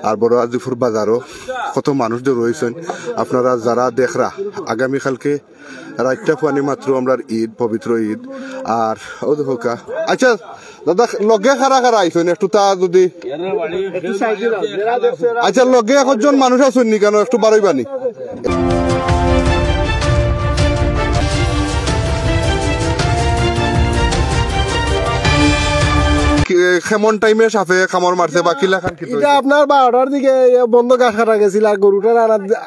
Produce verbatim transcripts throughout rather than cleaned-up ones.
আর বড় আজিফুর বাজারও কত মানুষ জড়ো অইছইন। আপনারা যারা দেখরা, আগামীকালকে রাইতটা ফুয়ানি মাত্র আমরার ঈদ, পবিত্র ঈদ। আর ও দেখউক্কা, আচ্ছা দাদা, লগে কারা কারা আইছইন একটু তা যদি, আচ্ছা, লগে একজন মানুষ আছইন নি কেন, একটু বারইবা নি? কি, কেমন টাইমে সাপে কামড় মারছে বা কিলাখান কিতা অইছে? আপনার বারোটার দিকে এ বন্ধ ঘাস কাটা গেছিল, আর গরুটার আনার দি-,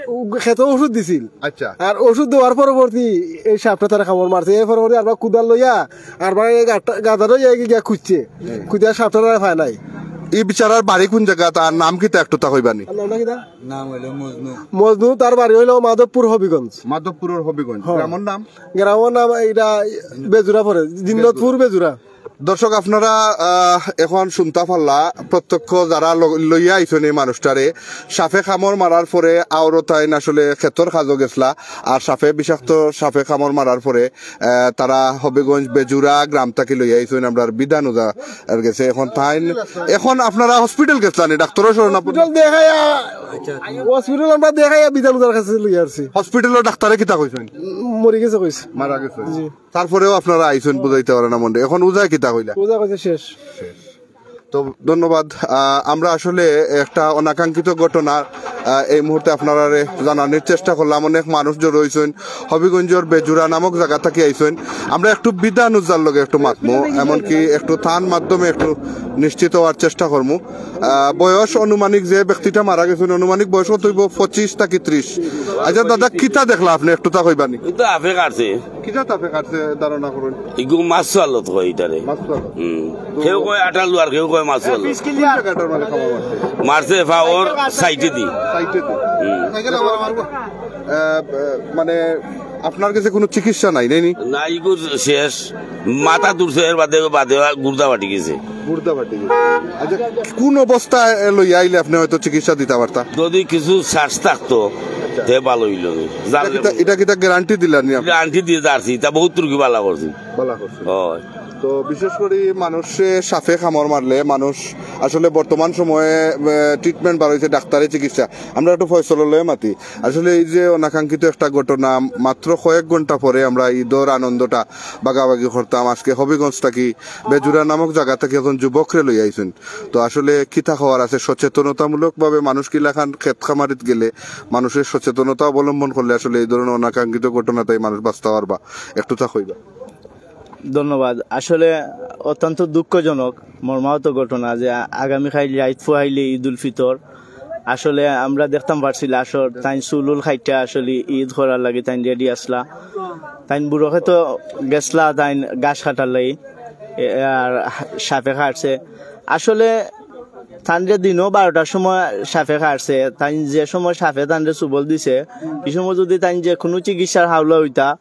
উ-, খেতে ওষুধ দিছিল। আচ্ছা। আর ওষুধ দেওয়ার পরবর্তী এই সাপটা তারা কামড় মারছে। এর পরবর্তী আরবার কুদাল লইয়া আরবার এই গাটা-, গাদারও ইয়া গিয়া খুঁজছে। খুঁজে আর সাপটা তারা পায় নাই। এই বিচারার বাড়ি কোন জায়গা, তার নাম কিতা একটু তা কইবা নি? তার নামটা কিতা? নাম হইলো মজনু। মজনু, তার বাড়ি হইলো মাধবপুর হবিগঞ্জ। মাধবপুরের হবিগঞ্জ। হ্যাঁ। গ্রামের নাম? গ্রামের নাম এটা বেজুরা পড়ে, জিন্নতপুর বেজুরা। দর্শক, আপনারা, আহ, এখন শুনতা পারলা, প্রত্যক্ষ যারা ল-, লইয়া আইছইন এই মানুষটারে, সাপে কামড় মারার পরে আওরো তাইন আসলে খেতর কাজো গেছলা, আর সাপে, বিষাক্ত সাপে কামড় মারার পরে, আহ, তারা হবিগঞ্জ বেজুরা গ্রাম থাকি লইয়া আইছইন আমরার বিধান ওঝার গেছে। এখন তাইন, এখন আপনারা হসপিটাল গেছলা নি, ডাক্তারও শরণাপন্ন? হসপিটাল দেখাইয়া, হসপিটাল আমরা দেখাইয়া বিধান ওঝার কাছে লইয়া আসছি। হসপিটালও ডাক্তারে কিতা কইছইন? মরি গেছে কইছে। মারা গেছে। জি। তারপরেও আপনারা আইছইন, বুঝাইতে পারে না মনে। এখন ওঝায় কিতা কইলা? ওঝা কইছে শেষ। তো ধন্যবাদ। আহ, আমরা আসলে একটা অনাকাঙ্ক্ষিত ঘটনা, আহ, এই মুহূর্তে আপনারারে জানানির চেষ্টা করলাম। অনেক মানুষ জড়ো অইছইন, হবিগঞ্জর বেজুরা নামক জায়গা থাকি আইছইন। আমরা একটু বিধান ওঝার লগে একটু মাতমু, এমনকি একটু তান মাধ্যমে একটু নিশ্চিত হওয়ার চেষ্টা করমু। আহ, বয়স আনুমানিক, যে ব্যক্তিটা মারা গেছইন, আনুমানিক বয়স কত অইবো? পঁচিশ থাকি ত্রিশ। আচ্ছা দাদা, কিতা দেখলা আপনি, একটু তা কইবা নি? ই তো সাপে কাটছে। কিতা সাপে কাটছে ধারণা করইন? ইগু মাছ আলত কয় ইটারে। মাছ আলত। হুম। কেউ কয় আটালু আর কেউ কয় মাছ আলত। কোন জায়গাটার মানে কামড় মারছে? মারছে ফাওর সাইডে দি। সাইডে দি। হুম। আহ, মানে আপনার কাছে কোনো চিকিৎসা নাই, নাই নি? না, ইগু শেষ। মাথা তুলছে, এর বাদে, বাদে গুর্দা ফাটি গেছে। গুর্দা ফাটি গেছে। আচ্ছা, কোন অবস্থায় লইয়া আইলে আপনি হয়তো চিকিৎসা দিতা পারতা? যদি কিছু শ্বাস থাকতো, তে ভালো অইলো। ইটা কিতা, ইটা কিতা গ্যারান্টি দিলা নি আপনি? গ্যারান্টি দিয়া আরছি, ইটা বহুত রুগী ভালা করছি। ভালা করছি। হয়। তো বিশেষ করি মানুষে সাপে কামড় মারলে মানুষ আসলে বর্তমান সময়ে, আহ, ট্রিটমেন্ট বার অইছে, ডাক্তারি চিকিৎসা। আমরা একটু ফয়সলর লগে মাতি। আসলে এই যে অনাকাঙ্ক্ষিত একটা ঘটনা, মাত্র কয়েক ঘন্টা পরে আমরা ঈদর আনন্দটা ভাগাভাগি করতাম। আজকে হবিগঞ্জ থাকি বেজুরা নামক জায়গা থাকি একজন যুবকরে লই আইছইন। তো আসলে কিতা খবর আছে, সচেতনতামূলকভাবে মানুষ কিলাখান খেত খামারিত গেলে মানুষের সচেতনতা অবলম্বন করলে আসলে এই ধরনের অনাকাঙ্ক্ষিত ঘটনা তাই মানুষ বাঁচতে পারবা। একটু তা কইবা। ধন্যবাদ। আসলে অত্যন্ত দুঃখজনক, মর্মাহত ঘটনা যে আ-, আগামীকাল রাইত ফুয়াইলে ঈদ উল ফিতর। আসলে আমরা দেখতাম পারছি লাশর, তাইন চুল উল কাইট্টা আসলে ঈদ করার লাগি তাইন রেডি আসলা। তাইন বুড়ো খেতো গেছলা, তাইন ঘাস কাটার লাগি, এ, আর সাপে কাটছে। আসলে তানরে দিনও বারোটার সময় সাপে কাটছে, তাইন যে সময় সাপে তানরে চুবল দিছে, ই সময় যদি তাইন যে কোনো চিকিৎসার হাওলা অইতা,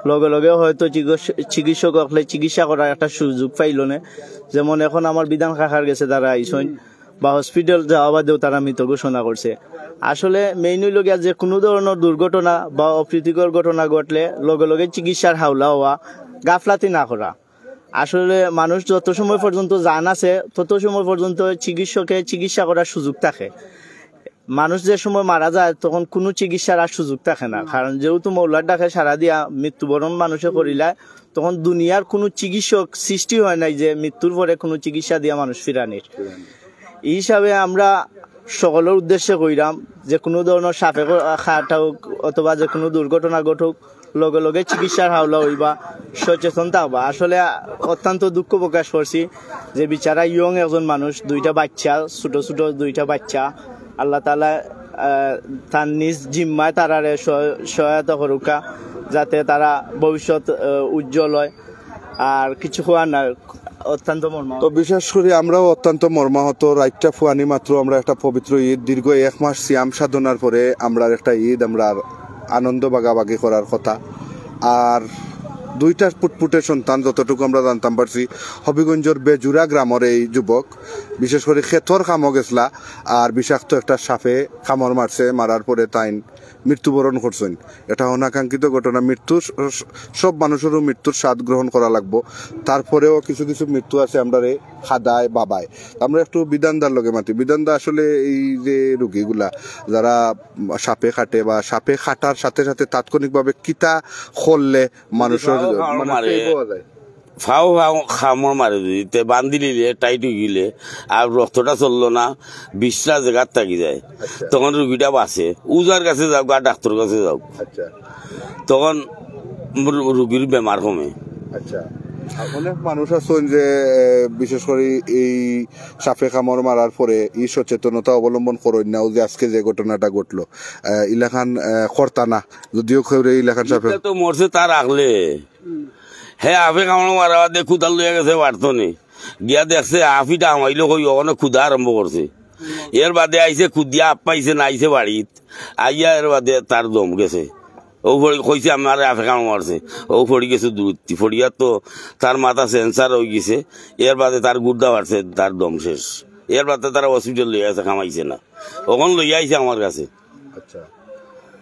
লগে লগে হয়তো চিকিৎস-, চিকিৎসক অকলে চিকিৎসা করার একটা সুযোগ পাইলো নে। যেমন এখন আমার বিধান কাকার গেছে তারা আইছইন, বা হসপিটাল যাওয়া বাদেও তারা মৃত ঘোষণা করছে। আসলে মেইন অইলো গিয়া যে কোনো ধরনের দুর্ঘটনা বা অপ্রীতিকর ঘটনা ঘটলে লগে লগে চিকিৎসার হাওলা হওয়া, গাফলাতি না করা। আসলে মানুষ যত সময় পর্যন্ত জান আছে, তত সময় পর্যন্ত চিকিৎসকে চিকিৎসা করার সুযোগ থাকে। মানুষ যে সময় মারা যায়, তখন কোনো চিকিৎসার আর সুযোগ থাকে না, কারণ যেহেতু মৌলার ডাকে সাড়া দিয়া মৃত্যুবরণ মানুষে করিলায়, তখন দুনিয়ার কোনো চিকিৎসক সৃষ্টি হয় নাই যে মৃত্যুর পরে কোনো চিকিৎসা দিয়া মানুষ ফিরানির। এই হিসাবে আমরা সকলের উদ্দেশ্যে কইরাম, যে কোনো ধরনের সাপে ক-, কাটা হোক অথবা যে কোনো দুর্ঘটনা ঘটুক, লগে লগে চিকিৎসার হাওলা হইবা, সচেতন থাকবা। আসলে অত্যন্ত দুঃখ প্রকাশ করছি যে বিচারা ইয়ং একজন মানুষ, দুইটা বাচ্চা, ছোট ছোট দুইটা বাচ্চা, আল্লাহ তাআলা, আহ, তার নিজ জিম্মায় তারারে সহ-, সহায়তা করুকা, যাতে তারা ভবিষ্যৎ, আহ, উজ্জ্বল হয়। আর কিছু কওয়ার না, অত্যন্ত মর্মাহত। তো বিশেষ করি আমরাও অত্যন্ত মর্মাহত। রাইতটা ফুয়ানি মাত্র আমরা একটা পবিত্র ঈদ, দীর্ঘ এক মাস সিয়াম সাধনার পরে আমরার একটা ঈদ, আমরার আনন্দ ভাগাভাগি করার কথা। আর দুইটা ফুটফুটে সন্তান, যতটুকু আমরা জানতাম পারছি, হবিগঞ্জর বেজুরা গ্রামর এই যুবক, বিশেষ করি খেতর কামো গেছলা, আর বিষাক্ত একটা সাপে কামড় মারছে, মারার পরে তাইন মৃত্যুবরণ করছইন। এটা অনাকাঙ্ক্ষিত ঘটনা। মৃত্যু স-, স-, সব মানুষেরও মৃত্যুর স্বাদ গ্রহণ করা লাগবো। তারপরেও কিছু কিছু মৃত্যু আছে আমরারে খাদায় বাবায়। আমরা একটু বিধানদার লগে মাতি। বিধানদা, আসলে এই যে রুগীগুলা যারা সাপে কাটে বা সাপে কাটার সাথে সাথে তাৎক্ষণিকভাবে কিতা করলে মানুষের ফাও কামড় মানে মারে। সেই পাওয়া যায়? ফাও ফাও কামড় মারে যদি, তে বান্ধি লিলে, টাইট অই গেলে, আর রক্তটা চললো না, বিশটা জাগাত থাকি যায়, আচ্ছা। তখন রুগীটা বাঁচে। উজার কাছে যাও, আর ডাক্তার কাছে যাও, আচ্ছা। তখন রু-, রুগীর বেমার কমে। আচ্ছা। আর অনেক মানুষ আছেন যে, এ, বিশেষ করে এই সাপে কামড় মারার পরে এই সচেতনতা অবলম্বন করেন না, ও যে আজকে যে ঘটনাটা ঘটলো, এ, ইলাখান, এ, করতা না, যদিও কেউরে ইলাখান সাপে ইটা তো মরছে তার আগলে। হে আফে কামড় মারা বাদে কুদাল লইয়া গেছে বাড়তো নি। গিয়া দেখছে আফিটা হামাইলো কই, ওখানে কুদা আরম্ভ করছে। এর বাদে আইছে কুদিয়া আপ পাইছে না আইছে বাড়িত। আইয়া এর বাদে তার দম গেছে। ও পড়ি-, কইছে আমার আফে কামড় মারছে। ও পড়ি গেছে দূরত্তি। পড়িয়া তো তার মাথা সেন্সার অই গেছে। এর বাদে তার গুর্দা বাড়ছে, তার দম শেষ। এর বাদে তারা হসপিটাল লইয়া গেছে, কামাইছে না। ওখান লইয়া আইছে আমার কাছে। আচ্ছা,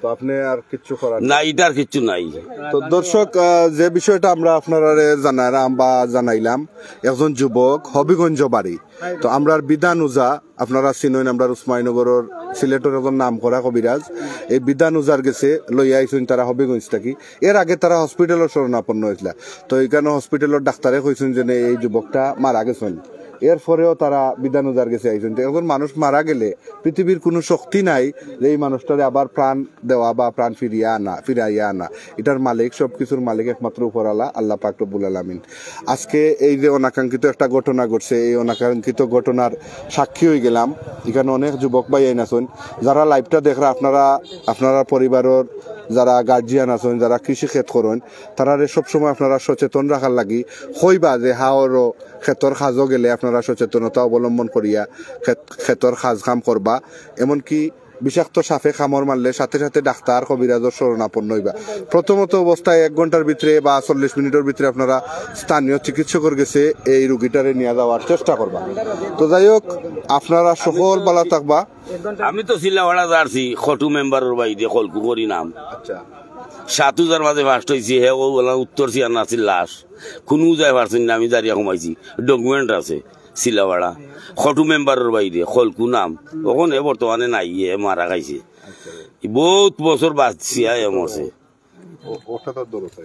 তো আপনি আর কিচ্ছু করার না, ইটার কিচ্ছু নাই। তো দর্শক, আহ, যে বিষয়টা আমরা আপনারারে জানাইলাম বা জানাইলাম, একজন যুবক, হবিগঞ্জ বাড়ি। তো আমরার বিধান ওঝা, আপনারা চিনইন, আমরার উসমানীনগরর সিলেটর একজন নাম করা কবিরাজ। এই বিধান ওঝার গেছে লইয়া আইছইন তারা হবিগঞ্জ থাকি। এর আগে তারা হসপিটালর শরণাপন্ন অইছিলা। তো এখানো হসপিটালর ডাক্তারে কইছইন যে নে, এই যুবকটা মারা গেছইন। এরপরেও তারা বিধান ওঝার গেছে আইছইন। তো একজন মানুষ মারা গেলে পৃথিবীর কোনো শক্তি নাই যে এই মানুষটারে আবার প্রাণ দেওয়া বা প্রাণ ফিরিয়া আনা, ফিরাইয়া আনা। এটার মালিক, সব কিছুর মালিক একমাত্র উপরওয়ালা আল্লাহ পাক রব্বুল আলামিন। আজকে এই যে অনাকাঙ্ক্ষিত একটা ঘটনা ঘটছে, এই অনাকাঙ্ক্ষিত ঘটনার সাক্ষী অই গেলাম। এখানো অনেক যুবক ভাইয়াইন আছইন, যারা liveটা দেখরা, আপনারা, আপনারা পরিবারর যারা গার্জিয়ান আছইন, যারা কৃষি খেত করইন, তারারে সবসময় আপনারা সচেতন রাখার লাগি কইবা যে হাওরও খেতর কাজো গেলে আপনারা সচেতনতা অবলম্বন করিয়া খেত-, খেতর কাজ কাম করবা। এমনকি বিষাক্ত সাপে কামড় মারলে সাথে সাথে ডাক্তার কবিরাজর শরণাপন্ন অইবা। প্রথমত অবস্থায় এক ঘন্টার ভিতরে বা চল্লিশ মিনিটর ভিতরে আপনারা স্থানীয় চিকিৎসকর গেছে এই রুগীটারে নিয়া যাওয়ার চেষ্টা করবা। তো যাই হোক, আপনারা সকল ভালা থাকবা। আমি তো চিলাপাড়া যারছি, খটু মেম্বারর বাইরে কলকু করি নাম। আচ্ছা। সাত হাজার মাঝে ফার্স্ট অইছি, হে ও বলা উত্তর সিয়ার নাছিল লাশ। কোনো যায় পারছেন না, আমি জারিয়া কমাইছি। ডকুমেন্ট আছে, চিলাপাড়া। খটু মেম্বারর বাইরে, কলকু নাম। ওখানে বর্তমানে নাই, এ মারা খাইছে। আচ্ছা। বহুত বছর বাঁচছি, আয় মরছে। ও-, ওটা তো দরকার।